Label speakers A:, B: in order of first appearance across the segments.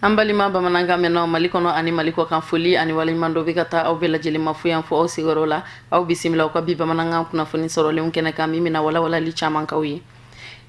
A: An balima bamanankan mɛnnaw Mali kɔnɔ ani Mali kɔ kan, foli ani waleɲuman dɔ bɛ ka taa aw bɛɛ lajɛlen ma fo yan fo aw sigiyɔrɔ la. Aw bisimila aw ka bi bamanankan kunnafoni sɔrɔlenw kɛnɛ kan, min bɛna walawalali caman k'aw ye.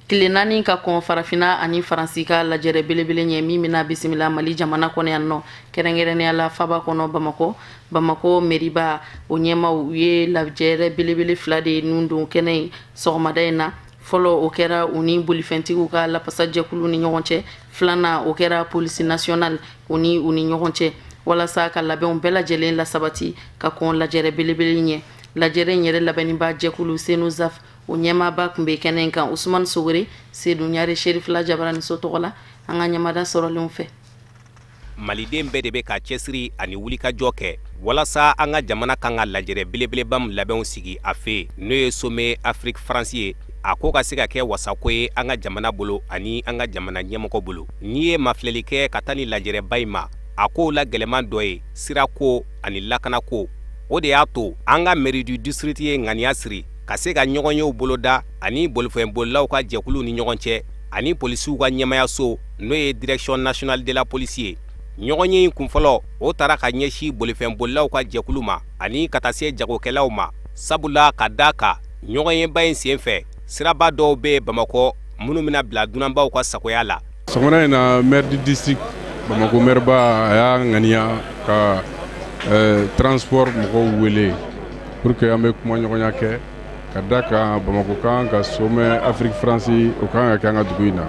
A: Tile 4 ka kɔn Farafinna ani Faransi ka lajɛrɛ belebele ɲɛ, min bɛna bisimila Mali jamana kɔnɔ yan nɔ, kɛrɛnkɛrɛnnenya la faba kɔnɔ Bamakɔ, Bamakɔ meriba o ɲɛmaw, u ye lajɛrɛ belebele fila de nun don kɛnɛ in sɔgɔmada in na. Fɔlɔ, o kɛra u ni bolifɛntigiw ka lafasajɛkulu ni ɲɔgɔn cɛ. Filanan, o kɛra police nationale o ni u ni ɲɔgɔn cɛ, walasa ka labɛnw bɛɛ lajɛlen lasabati ka kɔn lajɛrɛ belebele ɲɛ. Lajɛrɛ in yɛrɛ labɛnniba jɛkulu CNUSAF, o ɲɛmaaba tun bɛ kɛnɛ in kan, Usumani Sogore Sedu Ɲare Serifila Jabaraniso tɔgɔ la, an ka ɲamada sɔrɔlenw fɛ.
B: Maliden bɛɛ de bɛ ka cɛsiri ani wulikajɔ kɛ walasa an ka jamana kan ka lajɛrɛ belebeleba min labɛnw sigi a fɛ, n'o ye sommet Afrique France ye, a ko ka se ka kɛ wasako ye an ka jamana bolo ani an ka jamana ɲɛmɔgɔ bolo. N'i ye mafilɛli kɛ ka taa ni lajɛrɛba in ma, a kow la gɛlɛman dɔ ye sirako ani lakanako. O de y'a to an ka mairie du district ye ŋaniya siri ka se ka ɲɔgɔnyew boloda ani bolifɛnbolilaw ka jɛkuluw ni ɲɔgɔn cɛ ani polisiw ka ɲɛmayaso, n'o ye direction nationale de la police ye. Ɲɔgɔnye in kunfɔlɔ, o taara ka ɲɛsin bolifɛnbolilaw ka jɛkulu ma ani ka taa se jagokɛlaw ma, sabula ka da kan ɲɔgɔnyeba in senfɛ, siraba dɔw bɛ Bamakɔ minnu bɛna bila dunanbaw ka sagoya la.
C: Sɔgɔmada in na, maire du district, Bamakɔ maire ba, a y'a ŋaniya ka transport mɔgɔw wele pour que an bɛ kumaɲɔgɔnya kɛ, ka da kan Bamakɔ kan ka sommet Afrique France, o kan ka kɛ an ka dugu in na.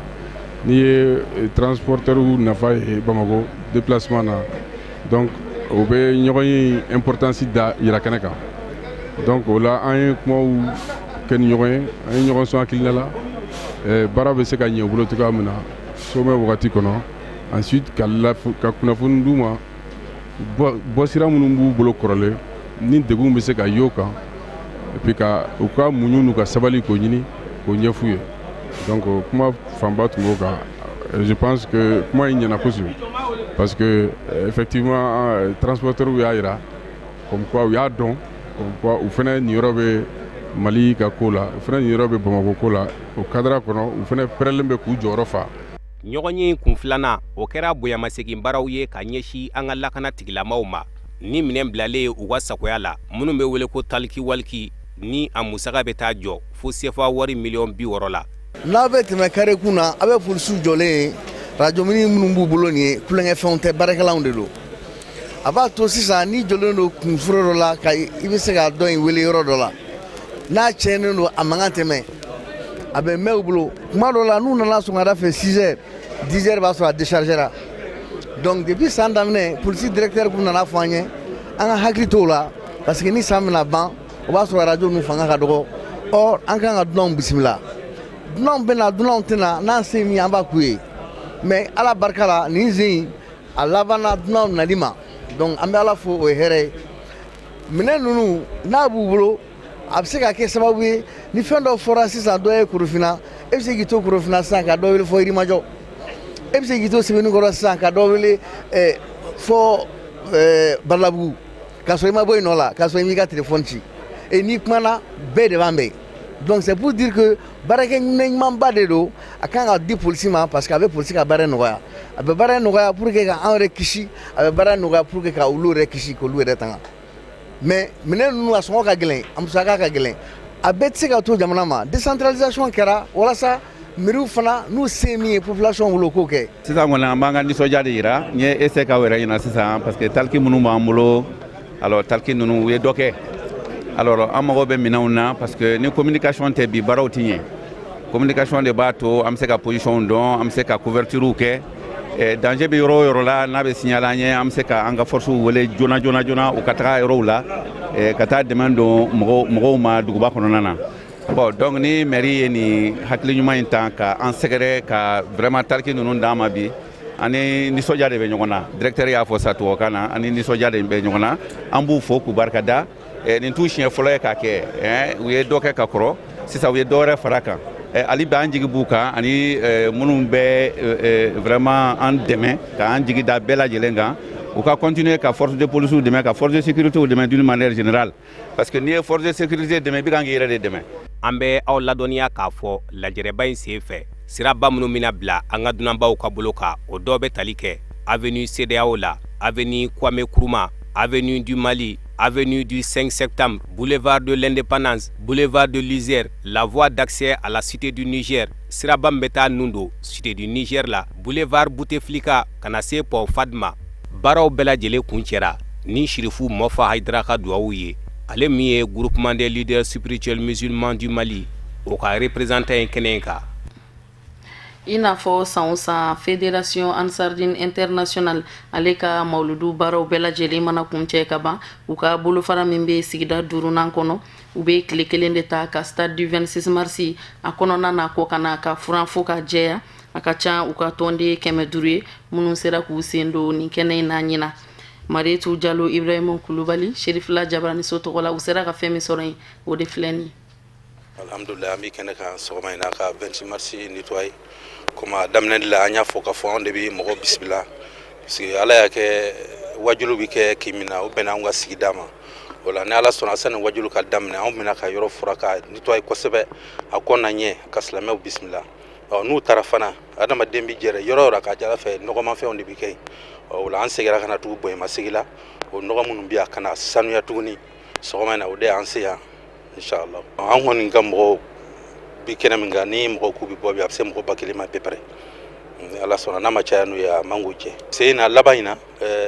C: N'i ye transporteurs nafa ye Bamakɔ déplacement na, donc o bɛ ɲɔgɔn ye importance da yira kɛnɛ kan. Donc o la, an ye kumaw kɛ ni ɲɔgɔn ye, an ye ɲɔgɔn sɔn hakilina la, baara bɛ se ka ɲɛ u bolo cogoya min na sommet wagati kɔnɔ. Ensuite, ka kunnafoni d'u ma, bɔsira minnu b'u bolo kɔrɔlen ni degun bɛ se ka y'o kan, et puis ka u ka muɲu n'u ka sabali k'o ɲini k'o ɲɛf'u ye. Donc kuma fanba tun b'o kan. Je pense que kuma in ɲɛna kosɛbɛ, parce que effectivement transporteurs y'a jira comme quoi u y'a dɔn comme quoi u fana niyɔrɔ bɛ Mali ka ko la, u fana niyɔrɔ bɛ Bamakɔ ko la. O cadre kɔnɔ, u fana pɛrɛlen bɛ k'u jɔyɔrɔ fa.
B: Ɲɔgɔnye in kun filanan, o kɛra bonyamasegin baaraw ye ka ɲɛsin an ka lakana tigilamaw ma, ni minɛn bilalen u ka sagoya la, minnu bɛ wele ko talkie-walkie, ni a musaka bɛ taa jɔ fo sefa wari miliyɔn 60 la.
D: N'a bɛ tɛmɛ carré kun na, a bɛ polisiw jɔlen ye, radio mini minnu b'u bolo nin ye, kulonkɛfɛnw tɛ, baarakɛlanw de don. A b'a to sisan, n'i jɔlen don kunforo dɔ la, ka i bɛ se ka dɔ in wele yɔrɔ dɔ la, n'a tiɲɛnen don, a mankan tɛ mɛn, a bɛ mɛn u bolo. Kuma dɔ la, n'u nana sɔgɔmada fɛ 6 heures, 10 heures, b'a sɔrɔ a déchargera. Donc depuis san daminɛ, polisi directeur kun nana fɔ an ye an ka hakili t'o la, parce que ni san bɛna ban, o b'a sɔrɔ radio ninnu fanga ka dɔgɔ. Or an kan ka dunanw bisimila, dunanw bɛ na, dunanw tɛ na, n'an se min an b'a k'u ye. Mais Ala barika la, nin sen in a labanna dunanw nali ma. Donc an bɛ Ala fo, o ye hɛrɛ ye. Minɛn ninnu n'a b'u bolo, a bɛ se ka kɛ sababu ye, ni fɛn dɔ fɔra sisan, dɔ ye Korofina, e bɛ se k'i to Korofina sisan ka dɔ wele fɔ Yirimajɔ, e bɛ se k'i to Sebenikɔrɔ sisan ka dɔ wele fɔ Balabugu, k'a sɔrɔ i ma bɔ i nɔ la, k'a sɔrɔ i m'i ka téléphone ci. Et n'i kumana, bɛɛ de b'an bɛn. Donc c'est pour dire que baarakɛ minɛn ɲumanba de don, a kan ka di polisi ma, parce que a bɛ polisi ka baara nɔgɔya, a bɛ baara nɔgɔya pour que ka anw yɛrɛ kisi, a bɛ baara nɔgɔya pour que ka olu yɛrɛ kisi, k'olu yɛrɛ tanga. Mais minɛn ninnu a sɔngɔ ka gɛlɛn, a musaka ka gɛlɛn, a bɛɛ tɛ se ka to jamana ma. Décentralisation kɛra walasa mairies fana n'u se min ye population bolo, k'o kɛ.
E: Sisan kɔni, an b'an ka nisɔndiya de yira n ye ESEC aw yɛrɛ ɲɛna sisan, parce que talkie minnu b'an bolo, alors talkie ninnu u ye dɔ kɛ. Alors an mago bɛ minɛnw na, parce que ni communication tɛ bi, baaraw tɛ ɲɛ. Communication de b'a to an bɛ se ka position dɔn, an bɛ se ka couverture kɛ. Danger bɛ yɔrɔ o yɔrɔ la, n'a bɛ signaler an ye, an bɛ se ka an ka force wele joona joona joona, u ka taga yɔrɔw la ka taa dɛmɛ don mɔgɔw ma duguba kɔnɔna na. Bon, donc ni mairie ye nin hakili ɲuman in ta ka an sɛgɛrɛ ka vraiment talkie ninnu d'an ma bi, ani nisɔndiya de bɛ ɲɔgɔn na. Directeur y'a fɔ sa tubabukan na, ani nisɔndiya de bɛ ɲɔgɔn na. An b'u fo k'u barika da. Nin t'u siɲɛ fɔlɔ ye k'a kɛ, u ye dɔ kɛ ka kɔrɔ, sisan u ye dɔ wɛrɛ fara kan. Hali bi an jigi b'u kan, ani minnu bɛ vraiment an dɛmɛ, k'an jigi da bɛɛ lajɛlen kan, u ka continuer ka force de police dɛmɛ, ka force de sécurité dɛmɛ d'une manière générale, parce que n'i ye force de sécurité dɛmɛ, i bɛ kan k'i yɛrɛ de dɛmɛ.
B: An bɛ aw ladɔnniya k'a fɔ lajɛrɛba in sen fɛ, siraba minnu bɛna bila an ka dunanbaw ka bolo kan, o dɔw bɛ tali kɛ Avenue CEDEAO la, Avenue Kwame Nkrumah, Avenue du Mali, Avenue du 5 septembre, Boulevard de l'Indépendance, Boulevard de l'User, la voie d'accès à la Cité du Niger, siraba min bɛ taa nun don Cité du Niger la, Boulevard Bouteflika ka na se Pont Fadma. Baaraw bɛɛ lajɛlen kuncɛra ni Sirifu Mɔfa Hayidara ka duwawu ye, ale min ye Groupement des leaders spirituels musulmans du Mali, o ka représentant ye kɛnɛ in kan.
A: I n'a fɔ san o san, Fédération Ansardine International ale ka mawuludu baaraw bɛɛ lajɛlen mana kuncɛ ka ban, u ka bolofara min bɛ sigida duurunan kɔnɔ, u bɛ tile kelen de ta ka Stade du 26 mars a kɔnɔna na ko ka na ka furan fo ka jɛya. A ka ca u ka tɔnden 500 ye minnu sera k'u sen don nin kɛnɛ in na ɲina. Mariyetu Jalo, Ibrahimu Kulubali, Serifila Jabaraniso tɔgɔ la, u sera ka fɛn min sɔrɔ yen, o de filɛ nin ye.
F: Alhamdulilah, an bɛ kɛnɛ kan sɔgɔma in na ka 26 mars nettoyer. Komi a daminɛ la, an y'a fɔ k'a fɔ anw de bɛ mɔgɔ bisimila, parce que Ala y'a kɛ wajulu bɛ kɛ kin min na, o bɛnna anw ka sigida ma. O la, ni Ala sɔnna, sani wajulu ka daminɛ, anw bɛna ka yɔrɔ furan ka nettoyer kosɛbɛ a kɔ na ɲɛ ka silamɛw bisimila. Ɔ, n'u taara fana, adamaden bɛ jɛrɛ yɔrɔ o yɔrɔ, a ka ca Ala fɛ nɔgɔmafɛnw de bɛ kɛ yen. Ɔ, o la, an seginna ka na tugun bonyamasegi la, o nɔgɔ minnu bɛ yan, ka na sanuya tuguni sɔgɔma in na. O de y'an se yan, inshallah. An kɔni ka mɔgɔw bi kɛnɛ min kan, ni mɔgɔw k'u bɛ bɔ bi, a bɛ se mɔgɔ 1000 ma à peu près, ni Ala sɔnna. N'a ma caya n'o ye, a man k'o jɛ. Sen na laban in na,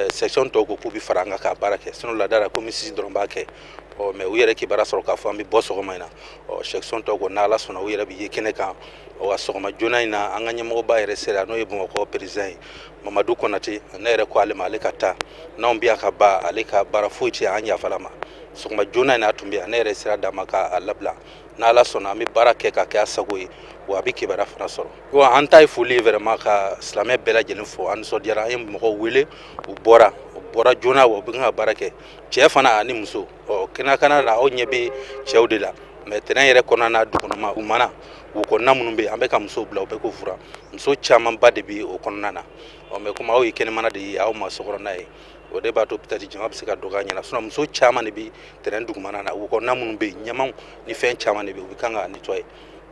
F: section tɔw ko k'u bɛ fara an kan k'a baara kɛ. Sinon laada la, komi sisi dɔrɔn b'a kɛ. Ɔ, mais u yɛrɛ kibaruya sɔrɔ k'a fɔ an bɛ bɔ sɔgɔma in na. Ɔ, section tɔw ko n'Ala sɔnna, u yɛrɛ bɛ ye kɛnɛ kan. Ɔ, wa sɔgɔma joona in na, an ka ɲɛmɔgɔba yɛrɛ sera, n'o ye Bamakɔ président ye, Mamadu Konate. Ne yɛrɛ ko ale ma, ale ka taa n'anw bɛ yan ka ban, ale ka baara foyi tɛ, an yafala ma. Sɔgɔma joona in na, a tun bɛ yan, ne yɛrɛ sira d'a ma k'a labila. N'Ala sɔnna, an bɛ baara kɛ ka kɛ a sago ye, wa a bɛ kibaruya fana sɔrɔ. Wa an ta ye foli ye vraiment, ka silamɛ bɛɛ lajɛlen fo. An nisɔndiyara, an ye mɔgɔw wele, u bɔra, u bɔra joona, wa u bɛ ka baara kɛ, cɛ fana ani muso. Ɔ, kɛnɛkana la, aw ɲɛ bɛ cɛw de la, mais terrain yɛrɛ kɔnɔna na, du kɔnɔma u mana wo kɔnɔna minnu bɛ yen, an bɛ ka musow bila, u bɛ k'o furan. Muso camanba de bɛ o kɔnɔna na. Ɔ, mais komi aw ye kɛnɛmana de ye, aw ma sokɔnɔna ye, o de b'a to peut-être jama bɛ se ka dɔgɔya ɲɛna. Sinon muso caman de bɛ terrain dugumana na, wo kɔnɔna minnu bɛ yen, ɲamanw ni fɛn caman de bɛ yen, u bɛ kan ka nettoyer.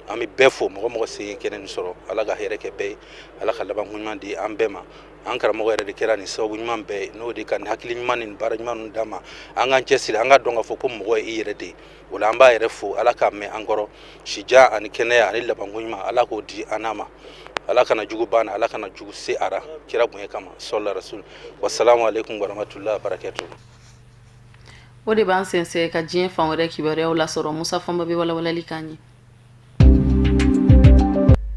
F: An bɛ bɛɛ fo, mɔgɔ mɔgɔ se ye kɛnɛ nin sɔrɔ. Ala ka hɛrɛ kɛ bɛɛ ye, Ala ka laban ɲuman di an bɛɛ ma. An karamɔgɔ yɛrɛ de kɛra nin sababu ɲuman bɛɛ ye, n'o de ka nin hakili ɲuman ni baara ɲuman ninnu d'an ma. An k'an cɛsiri, an ka dɔn k'a fɔ ko mɔgɔ ye i yɛrɛ de ye. O la, an b'a yɛrɛ fo, Ala k'a mɛn an kɔrɔ, sijan ani kɛnɛya ani labanko ɲuman, Ala k'o di an n'a ma. Ala kana jugu ban, Ala kana jugu se a ra, kira bonya kama, sɔla rasul. Wasalamu alaikum warahmatullahi wabarakatuh.
A: O de b'an sɛnsɛn ka diɲɛ fan wɛrɛ kibaruyaw lasɔrɔ. Musa Fɔnba bɛ walawalali k'an ye.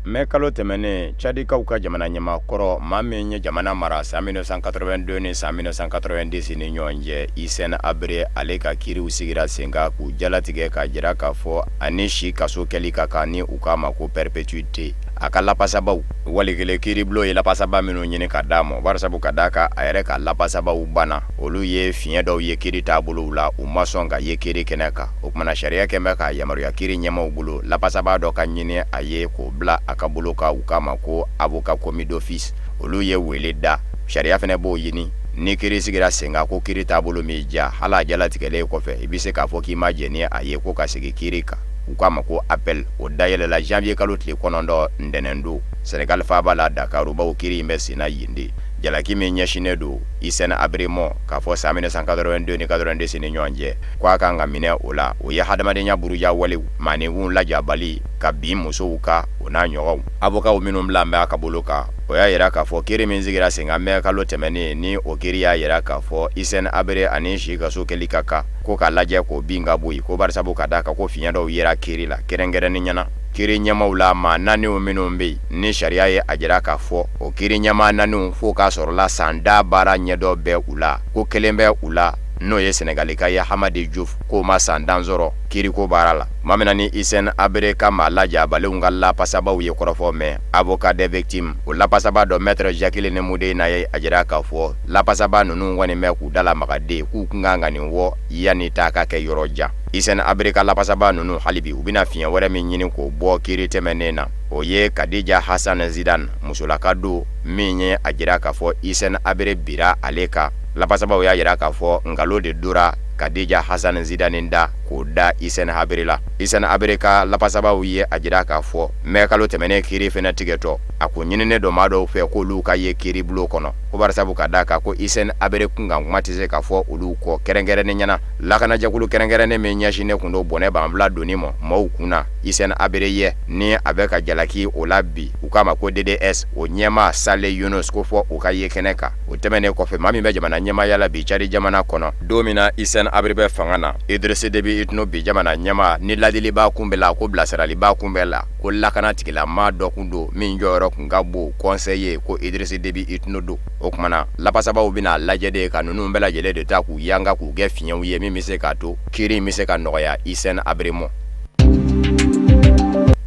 G: Mɛ kalo tɛmɛnen, Cadikaw ka jamana ɲɛmaa kɔrɔ, maa min ye jamana mara san 1982 ni san 1990 ni ɲɔgɔn cɛ, Hissène Habré, ale ka kiriw sigira sen kan k'u jalatigɛ k'a jira k'a fɔ ani si kaso kɛli ka kan, ni u k'a ma ko perpétuité. A ka lapasabaw, wali kelen kiiribulon ye lapasaba minnu ɲini ka d'a ma, barisabu ka d'a kan a yɛrɛ ka lapasabaw banna, olu ye fiɲɛ dɔw ye kiiri taabolow la, u ma sɔn ka ye kiiri kɛnɛ kan. O kumana, sariya kɛn bɛ k'a yamaruya kiiri ɲɛmaaw bolo, lapasaba dɔ ka ɲini a ye k'o bila a ka bolo kan, u k'a ma ko avocat commis d'office. Olu ye wele da, sariya fana b'o ɲini. Ni kiiri sigira sen kan, ko kiiri taabolo m'i diya, hali a jalatigɛlen kɔfɛ, i bɛ se k'a fɔ k'i ma jɛn ni a ye, ko ka segin kiiri kan, u k'a ma ko appel. O dayɛlɛla janvier kalo tile 9, ntɛnɛn don, Senegal faaba la Dakar, bawo kiiri in bɛ senna yen de. Jalaki min ɲɛsinnen don Hissène Habré ma, k'a fɔ san 1982 ni 90 ni ɲɔgɔn cɛ, ko a kan ka minɛ o la, o ye hadamadenya buruja walew, maaninfinw lajabali, ka bin musow kan, o n'a ɲɔgɔnw. Avocat minnu bila bɛ a ka bolo kan, o y'a yira k'a fɔ kiiri min sigira sen kan mɛ kalo tɛmɛnen, ni o kiiri y'a yira k'a fɔ Hissène Habré ani si kaso kɛli ka kan, ko k'a lajɛ k'o bin ka bɔ yen, ko barisabu ka d'a kan ko fiɲɛ dɔw yera kiiri la, kɛrɛnkɛrɛnnenya na kiiri ɲɛmaaw la, maa naaniw minnu bɛ yen ni sariya ye a jira k'a fɔ o kiiri ɲɛmaa naaniw, fo k'a sɔrɔla san da baara ɲɛdɔn bɛ u la, ko kelen bɛ u la, n'o ye Sɛnɛgalika ye, Hamadi Diouf, k'o ma san 10 sɔrɔ kiiriko baara la. Tuma min na ni Hissène Habré ka maa lajabalenw ka lapasabaw ye kɔrɔfɔ mɛn, avocat des victimes, o lapasaba dɔ, maître Jacqueline Moudeina, ye a jira k'a fɔ lapasaba ninnu kɔni bɛ k'u dalamaga de, k'u kun kan ka nin wɔ yanni taa ka kɛ yɔrɔ jan. Hissène Habré ka lapasaba ninnu, hali bi u bɛna fiɲɛ wɛrɛ min ɲini k'o bɔ kiiri tɛmɛnen na, o ye Kadija Hassan Zidane, musolaka don min ye a jira k'a fɔ Hissène Habré bira ale kan. Lapasabaw y'a jira k'a fɔ nkalon de dora Kadija Hassan Zidane da. k'o da Hissène Habré la. Hissène Habré ka lafasabaw ye a jira k'a fɔ mɛ kalo tɛmɛnen kiiri fana tigɛtɔ, a kun ɲininen don maa dɔw fɛ k'olu ka ye kiiribulon kɔnɔ, ko barisabu ka d'a kan ko Hissène Habré kunkan kuma tɛ se ka fɔ olu kɔ. Kɛrɛnkɛrɛnnen ɲɛna, lakanajɛkulu kɛrɛnkɛrɛnnen min ɲɛsinnen kun don bɔnɛ banfula donni ma maaw kun na, Hissène Habré ye ni a bɛ ka jalaki o la bi, u k'a ma ko DDS, o ɲɛmaa Saleh Yunus, ko fɔ u ka ye kɛnɛ kan. O tɛmɛnen kɔfɛ, maa min bɛ jamana ɲɛmaaya la bi Cadi jamana kɔnɔ, don min na Hissène Habré bɛ fanga na, Idriss Déby Itno, bi jamana ɲɛmaa, ni ladiliba kun bɛ la, ko bilasiraliba kun bɛ la, ko lakana tigilamaa dɔ kun don min jɔyɔrɔ kun ka bon, conseiller, ko Idriss Déby Itno don. O tuma na lafasabaw bɛna lajɛ de ka ninnu bɛɛ lajɛlen de ta k'u yanga k'u kɛ fiɲɛw ye min bɛ se k'a to kiiri in bɛ se ka nɔgɔya Hissène Habré ma.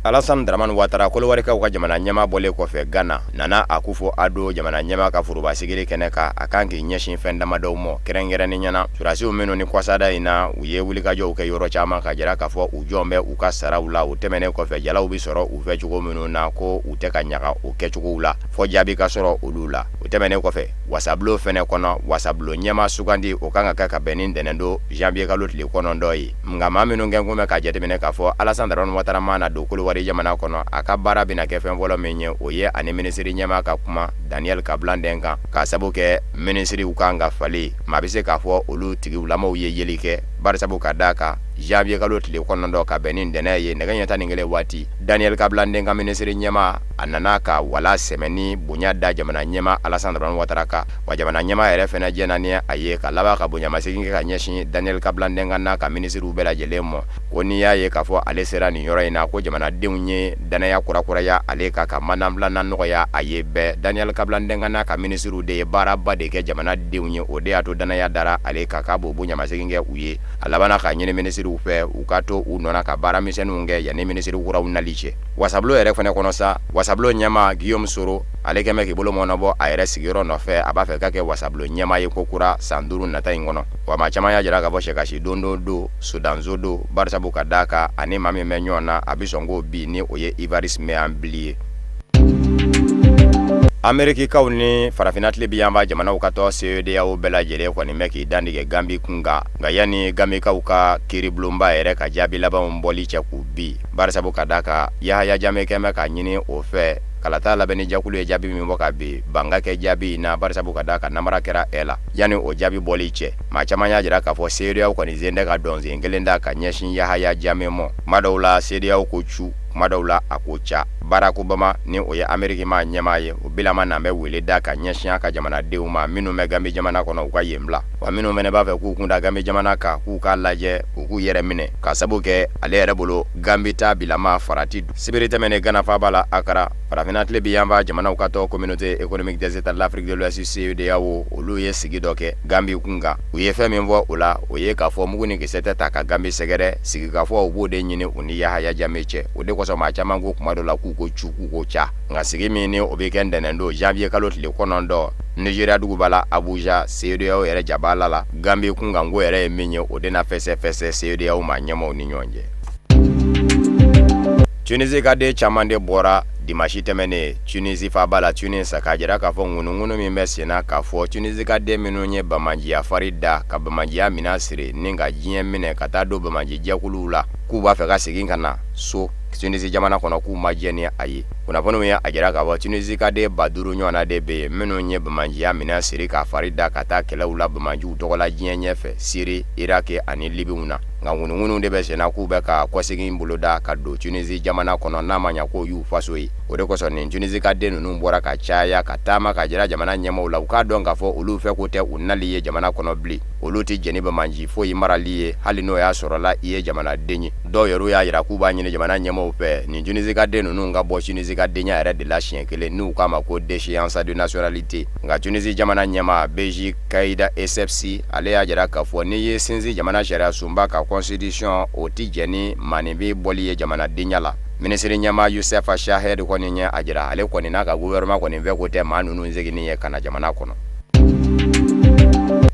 G: Alassane Dramane Ouattara, Kɔdiwarikaw ka jamana ɲɛmaa bɔlen kɔfɛ Ghana, Nana Akufo Addo jamana ɲɛmaa ka foroba sigili kɛnɛ kan, a kan k'i ɲɛsin fɛn damadɔw ma, kɛrɛnkɛrɛnnen ɲɛna sɔrɔdasiw minnu ni kɔsada in na u ye wulikajɔw kɛ yɔrɔ caman ka jira k'a fɔ u jɔn bɛ u ka saraw la. O tɛmɛnen kɔfɛ, jalaw bɛ sɔrɔ u fɛ cogo minnu na, ko u tɛ ka ɲaga o kɛcogow la, fɔ jaabi ka sɔrɔ olu la. O tɛmɛnen kɔfɛ, wasabulon fɛnɛ kɔnɔ, wasabulon ɲɛmaa sugandi, o kan ka kɛ ka bɛn ni ntɛnɛndon janvier kalo tile 9 ye. Nka maa minnu kɛn kun bɛ k'a jateminɛ k'a fɔ Alassane Dramane Ouattara mana don Kɔdiwari jamana kɔnɔ, a ka baara bɛna kɛ fɛn fɔlɔ min ye, o ye ani minisiri ɲɛmaa ka kuma Daniel Kablan Duncan, k'a sabu kɛ minisiriw kan ka falen. Maa bɛ se k'a fɔ olu tigilamaw ye yeli kɛ, barisabu ka d'a kan janvier kalo tile 9 ka bɛn ni ntɛnɛn ye, nɛgɛ ɲɛ 11 waati, Daniel Kablan Duncan, minisiri ɲɛmaa, a nana ka wala sɛmɛ ni bonya da jamana ɲɛmaa Alassane Dramane Ouattara kan. Wa jamana ɲɛmaa yɛrɛ fɛnɛ jɛnna ni a ye ka laban ka bonyamasegin kɛ ka ɲɛsin Daniel Kablan Duncan n'a ka minisiriw bɛɛ lajɛlen ma, ko n'i y'a ye k'a fɔ ale sera nin yɔrɔ in na, ko jamanadenw ye danaya kurakuraya ale kan ka mandat filanan nɔgɔya a ye bɛɛ. Daniel Kablan Duncan n'a ka minisiriw de ye baaraba de kɛ jamanadenw ye, o de y'a to danaya dara ale kan k'a b'o bonyamasegin kɛ u ye. A labanna k'a ɲini minisiriw fɛ u ka to u nɔ na ka baara misɛnninw kɛ yanni minisiri kuraw nali cɛ. Wasabulon yɛrɛ fɛnɛ kɔnɔ sa, wasabulon ɲɛmaa Guillaume Soro, ale kɛn bɛ k'i bolo mɔnɔbɔ a yɛrɛ sigiyɔrɔ nɔfɛ. A b'a fɛ ka kɛ wasabulon ɲɛmaa ye ko kura san 5 nata in kɔnɔ. Wa maa caman y'a jira k'a fɔ sɛkasi don don don sodanso don, barisabu ka d'a kan ani maa min bɛ ɲɔgɔn na, a bɛ sɔn k'o bin, ni o ye Évariste Méambi ye. Amerikikaw ni farafinna tilebinyanfan jamanaw ka tɔn CEDEAO bɛɛ lajɛlen kɔni bɛ k'i dantigɛ Gambi kun kan. Nka yanni Gambikaw ka kiiribulonba yɛrɛ ka jaabi labanw bɔli cɛ k'u bi, barisabu ka d'a kan Yahaya Jame kɛn bɛ k'a ɲini o fɛ kalata labɛnni jɛkulu ye jaabi min bɔ ka bin, ban ka kɛ jaabi in na, barisabu ka d'a kan namara kɛra ɛ la. Yanni o jaabi bɔli cɛ, maa caman y'a jira k'a fɔ CEDEAO kɔni sen tɛ ka dɔnsen kelen da ka ɲɛsin Yahaya Jame ma. Kuma dɔw la CEDEAO ko cu, kuma dɔw la a ko ca. Barack Obama, ni o ye Ameriki maa ɲɛmaa ye, o bilama nan bɛ wele da ka ɲɛsin a ka jamanadenw ma minnu bɛ Gambi jamana kɔnɔ, u ka yen bila. Wa minnu fana b'a fɛ k'u kun da Gambi jamana kan, k'u k'a lajɛ u k'u yɛrɛ minɛ, ka sabu kɛ ale yɛrɛ bolo Gambi ta bilama farati. Sibiri tɛmɛnen, Gana faaba la Akara, farafinna tilebinyanfan jamanaw ka tɔn Communauté économique des États de l'Afrique de l'Ouest, CEDEAO, olu ye sigi dɔ kɛ Gambi kun kan. U ye fɛn min fɔ o la, o ye k'a fɔ mugu ni kisɛ tɛ ta ka Gambi sɛgɛrɛ. Sigikafɔ, u b'o de ɲini u ni Yahaya Jame cɛ. O de kosɔn maa caman ko kuma dɔ la k'u ko cu, k'u ko ca. Nka sigi min ni o bɛ kɛ ntɛnɛn don janvier kalo tile 9 Nigeria duguba la Abuja, CEDEAO yɛrɛ jabala la, Gambi kunkanko yɛrɛ ye min ye, o de na fɛsɛfɛsɛ CEDEAO maa ɲɛmaaw ni ɲɔgɔn cɛ. Tunisie ka den caman de bɔra dimanche tɛmɛnen Tunisie faaba la Tunis, k'a jira k'a fɔ ŋunuŋunu min bɛ senna k'a fɔ Tunisie ka den minnu ye banbaanciya fari da ka banbaanciya minɛn siri ni ka diɲɛ minɛ ka taa don banbaanci jɛkuluw la, k'u b'a fɛ ka segin ka na so Tunisie jamana kɔnɔ, k'u ma jɛn ni a ye. Kunnafoniw ye a jira k'a fɔ Tunisie ka den 5000 ɲɔgɔnna de bɛ yen minnu ye banbaanciya minɛn siri k'a fari da ka taa kɛlɛw la banbaanciw tɔgɔ la diɲɛ ɲɛfɛ, Syrie, Irak ani Libiw na. Nka ŋunuŋunu de bɛ senna k'u bɛ ka kɔsegin boloda ka don Tunisie jamana kɔnɔ, n'a ma ɲa k'o y'u faso ye. O de kosɔn nin Tunisie ka den ninnu bɔra ka caya ka taama ka jira jamana ɲɛmaaw la, u k'a dɔn k'a fɔ olu fɛ ko tɛ u nali ye jamana kɔnɔ bilen. Olu tɛ jɛn ni banbaanci foyi marali ye, hali n'o y'a sɔrɔla i ye jamanaden ye. Dɔw yɛrɛ y'a jira k'u b'a ɲini jamana ɲɛmaaw fɛ nin Tunisie ka den ninnu ka bɔ Tunisie ka denya yɛrɛ de la siɲɛ kelen, n'u k'a ma ko déchéance de nationalité. Nka Tunisie jamana ɲɛmaa Beji Caïd Essebsi, ale y'a jira k'a fɔ n'i ye sinsin jamana sariya sunba ka constitution, o tɛ jɛn ni maaninfin bɔli ye jamanadenya la. Minisiri ɲɛmaa Youssef Chahed kɔni ye a jira, ale kɔni n'a ka gouvernement kɔni fɛ ko tɛ maa ninnu seginni ye ka na jamana kɔnɔ.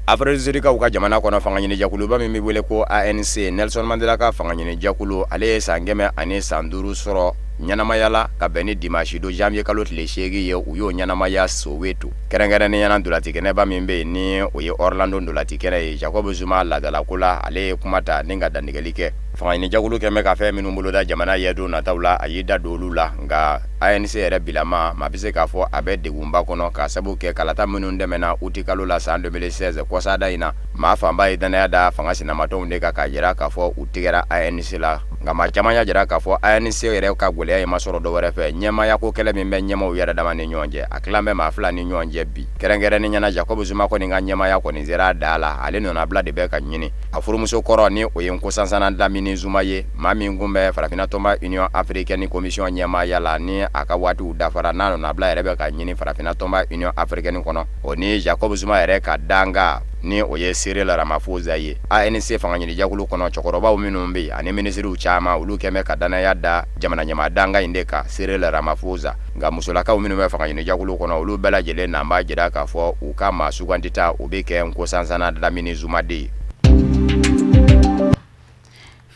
G: Afrique du Sud kaw ka jamana kɔnɔ, fanga ɲinijɛkuluba min bɛ wele ko ANC, Nelson Mandela ka fanga ɲinijɛkulu, ale ye san 105 sɔrɔ. ɲɛnamayala ka bɛn ni dimanche don janvier kalo tile 8 ye. U y'o ɲɛnamaya Soweto, kɛrɛnkɛrɛnnenya la ntolatikɛnɛba min bɛ yen, ni o ye Orlando ntolatikɛnɛ ye. Jacob Zuma laadalako la, ale ye kuma ta ni ka dantigɛli kɛ. Fangaɲinijakulu kɛn bɛ ka fɛn minnu boloda jamana ye don nataw la, a y'i da don olu la. Nka ANC yɛrɛ bilama, maa bɛ se k'a fɔ a bɛ degunba kɔnɔ, k'a sabu kɛ kalata minnu tɛmɛna uti kalo la san 2016 kɔsada in na, maa fanba ye dannaya da fanga sinamatɔnw de kan, k'a jira k'a fɔ u tigɛra ANC la. Nka maa caman y'a jira k'a fɔ ANC yɛrɛ ka gɛlɛya in ma sɔrɔ dɔwɛrɛ fɛ, ɲɛmaaya ko kɛlɛ min bɛ ɲɛmaaw yɛrɛ dama ni ɲɔgɔn cɛ. A tilan bɛ maa fila ni ɲɔgɔn cɛ bi, kɛrɛnkɛrɛnnenya la Jacob Zuma kɔni ka ɲɛmaaya kɔni sera a dan la, ale nɔnabila de bɛ ka ɲini. A furumuso kɔrɔ, ni o ye Nkosazana Dlamini Zuma ye, maa min kun bɛ farafinna tɔnba Union africaine commission ɲɛmaaya la, ni a ka waatiw dafara, n'a nɔnabila yɛrɛ bɛ ka ɲini farafinna tɔnba Union africaine kɔnɔ, o ni Jacob Zuma yɛrɛ ka danga, ni o ye Cyril Ramaphosa ye. ANC fangaɲinijakulu kɔnɔ, cɛkɔrɔbaw minnu bɛ yen ani minisiriw caman, olu kɛn bɛ ka dannaya da jamana ɲɛmaa danga in de kan, Cyril Ramaphosa. Nka musolakaw minnu bɛ fangaɲinijakulu kɔnɔ, olu bɛɛ lajɛlen n'an b'a jira k'a fɔ u ka maa sugandita, o bɛ kɛ Nkosazana Dlamini Zuma de ye.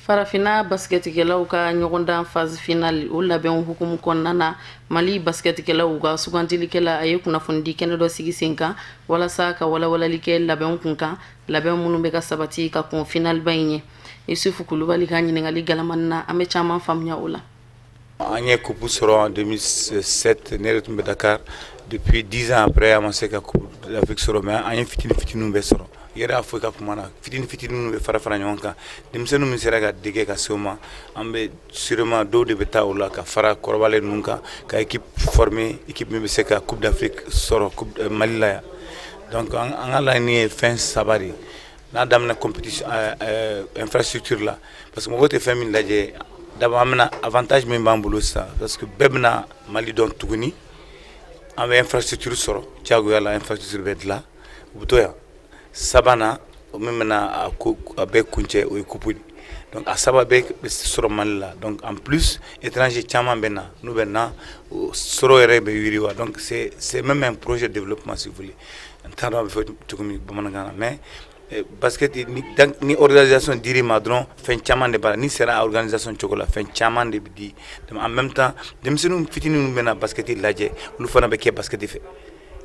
A: Farafinna basikɛtikɛlaw ka ɲɔgɔndan phase finale, o labɛnw hukumu kɔnɔna na, Mali basikɛtikɛlaw ka sugandilikɛla, a ye kunnafonidi kɛnɛ dɔ sigi sen kan walasa ka walawalali kɛ labɛnw kun kan, labɛn minnu bɛ ka sabati ka kɔn finaliba in ɲɛ. Yusufu Kulubali ka ɲininkali galamani na, an bɛ caman faamuya o la.
F: An ye coupe sɔrɔ en 2007, ne yɛrɛ tun bɛ Dakar. Depuis 10 ans après, an ma se ka coupe d'Afrique sɔrɔ, mais an ye fitinin fitininw bɛɛ sɔrɔ. I yɛrɛ y'a fɔ i ka kuma na, fitinin fitininw bɛ fara fara ɲɔgɔn kan. Denmisɛnnin min sera ka dege ka se o ma, an bɛ sûrement dɔw de bɛ taa o la ka fara kɔrɔbalen ninnu kan, ka équipe former, équipe min bɛ se ka coupe d'Afrique sɔrɔ coupe Mali la yan. Donc an ka laɲini ye fɛn saba de ye. N'a daminɛ compétition, infrastructure la, parce que mɔgɔw tɛ fɛn min lajɛ d'abord, an bɛna avantage min b'an bolo sisan, parce que bɛɛ bɛna Mali dɔn tuguni. An bɛ infrastructure sɔrɔ diyagoya la, infrastructure bɛ dilan, u bɛ to yan. Sabanan, o min bɛna a ko a bɛɛ kuncɛ, o ye coupe de. Donc a saba bɛɛ bɛ sɔrɔ Mali la. Donc en plus, étranger caman bɛ na, n'u bɛ na, sɔrɔ yɛrɛ bɛ yiriwa. Donc c'est même un projet de développement, si vous voulez. N t'a dɔn a bɛ fɔ cogo min bamanankan na, mais basket ni organisation dir'i ma dɔrɔn, fɛn caman de b'a la. N'i sera organisation cogo la, fɛn caman de bɛ di. En même temps, denmisɛnnin fitinin minnu bɛ na basket lajɛ, olu fana bɛ kɛ basket fɛ.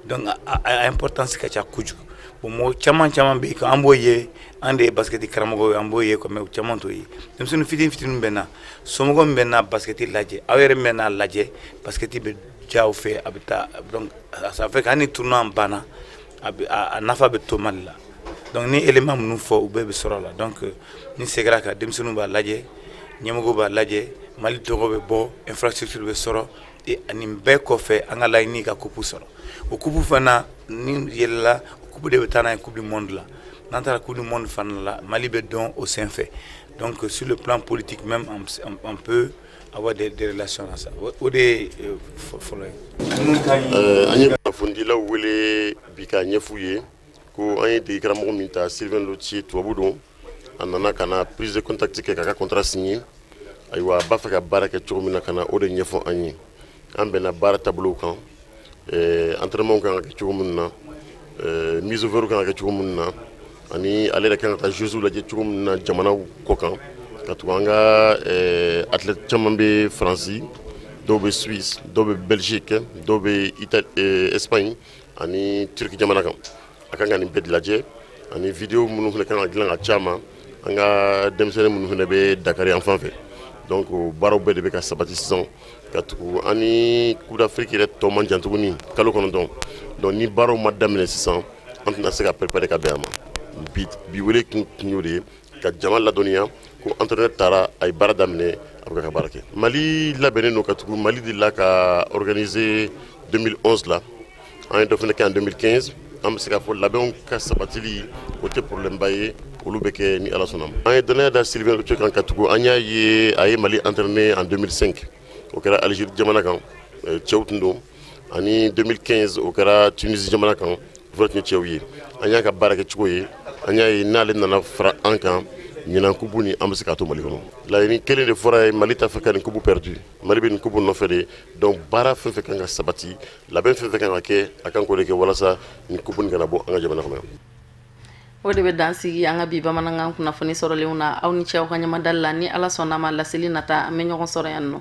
F: Donc a importance ka ca kojugu. Bon, mɔgɔ caman caman bɛ yen, an b'o ye, an de ye basket karamɔgɔ ye, an b'o ye, mais caman t'o ye. Denmisɛnnin fitinin fitinin bɛ na, somɔgɔ min bɛ na basket lajɛ, aw yɛrɛ min bɛ n'a lajɛ, basket bɛ diya aw fɛ, a bɛ taa. Donc ça fait que hali ni tournoi banna, a nafa bɛ to Mali la. Donc ni élément minnu fɔ, u bɛɛ bɛ sɔrɔ a la. Donc ni seginna kan, denmisɛnninw b'a lajɛ, ɲɛmɔgɔw b'a lajɛ, Mali tɔgɔ bɛ bɔ, infrastructure bɛ sɔrɔ. Nin bɛɛ kɔfɛ, an ka laɲini ka coupe sɔrɔ. O coupe fana ni yɛlɛla, o coupe de bɛ taa n'a ye coupe du monde la. N'an taara coupe du monde fana la, Mali bɛ dɔn o senfɛ. Donc sur le plan politique même, on peut avoir des relations dans ça. O de ye fɔlɔ ye.
H: An ye kunnafonidilaw wele bi k'a ɲɛf'u ye ko an ye dege karamɔgɔ min ta, Sylvain Lautier, tubabu don. A nana ka na prise de contact kɛ k'a ka contrat signé. Ayiwa, a b'a fɛ ka baara kɛ cogo min na, ka na o de ɲɛfɔ an ye. An bɛnna baara taabolow kan, entraînement kan ka kɛ cogo min na, mise au vert kan ka kɛ cogo min na, ani ale yɛrɛ kan ka taa joueurs lajɛ cogo min na jamanaw kɔ kan, ka tugu an ka athlète caman bɛ Faransi, dɔw bɛ Suisse, dɔw bɛ Belgique, dɔw bɛ Espagne ani Turquie jamana kan. A kan ka nin bɛɛ de lajɛ, ani vidéo minnu fana kan ka dilan ka ci ma, an ka denmisɛnnin minnu fana bɛ Dakar yan fan fɛ. Donc o baaraw bɛɛ de bɛ ka sabati sisan, ka tugu an ni Coupe d'Afrique yɛrɛ tɔ man jan tuguni, kalo 9. Donc ni baaraw ma daminɛ sisan, an tɛna se ka préparer ka bɛn a ma. Bi wele kun y'o de ye, ka jama ladɔnniya ko entraîneur taara, a ye baara daminɛ, a bɛ ka baara kɛ. Mali labɛnnen don, ka tugu Mali de la ka organiser 2011 la, an ye dɔ fana kɛ en 2015. An bɛ se k'a fɔ labɛnw ka sabatili, o tɛ problème ba ye, olu bɛ kɛ ni Ala sɔnna ma. An ye danaya da Sylvain Lautier kan, ka tugu an y'a ye a ye Mali entraîner en 2005, o kɛra Algérie jamana kan, cɛw tun don, ani 2015, o kɛra Tunisie jamana kan, o fana tun ye cɛw ye. An y'a ka baara kɛ cogo ye, an y'a ye n'ale nana fara an kan ɲinan, coupe ni an bɛ se k'a to Mali kɔnɔ. Laɲini kelen de fɔra ye: Mali t'a fɛ ka nin coupe perdu. Mali bɛ nin coupe nɔfɛ de. Donc baara fɛn fɛn kan ka sabati, labɛn fɛn fɛn kan ka kɛ, a kan k'o de kɛ walasa nin coupe nin kana bɔ an ka jamana kɔnɔ.
A: O de bɛ dan sigi an ka bi bamanankan kunnafoni sɔrɔlenw na. Aw ni cɛw ka ɲamadali la. Ni Ala sɔnna ma, laseli nata, an bɛ ɲɔgɔn sɔrɔ yan nɔ.